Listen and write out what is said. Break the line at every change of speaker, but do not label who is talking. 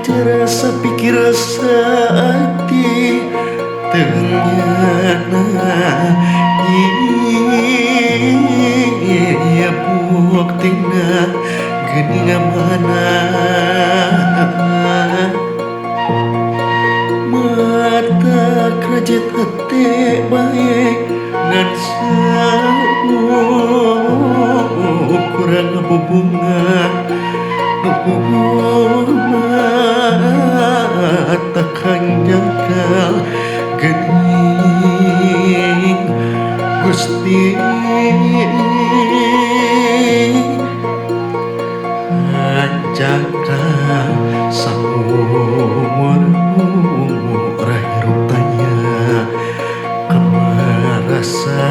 Sabicara sapikir saati teu nyana. Ieu buktina geuning mana. Mata kajet hate bae ngan saukurang bubunga nu mata kanjakal geuning Gusti hanjakal saumur-umur hirup taya kamarasa.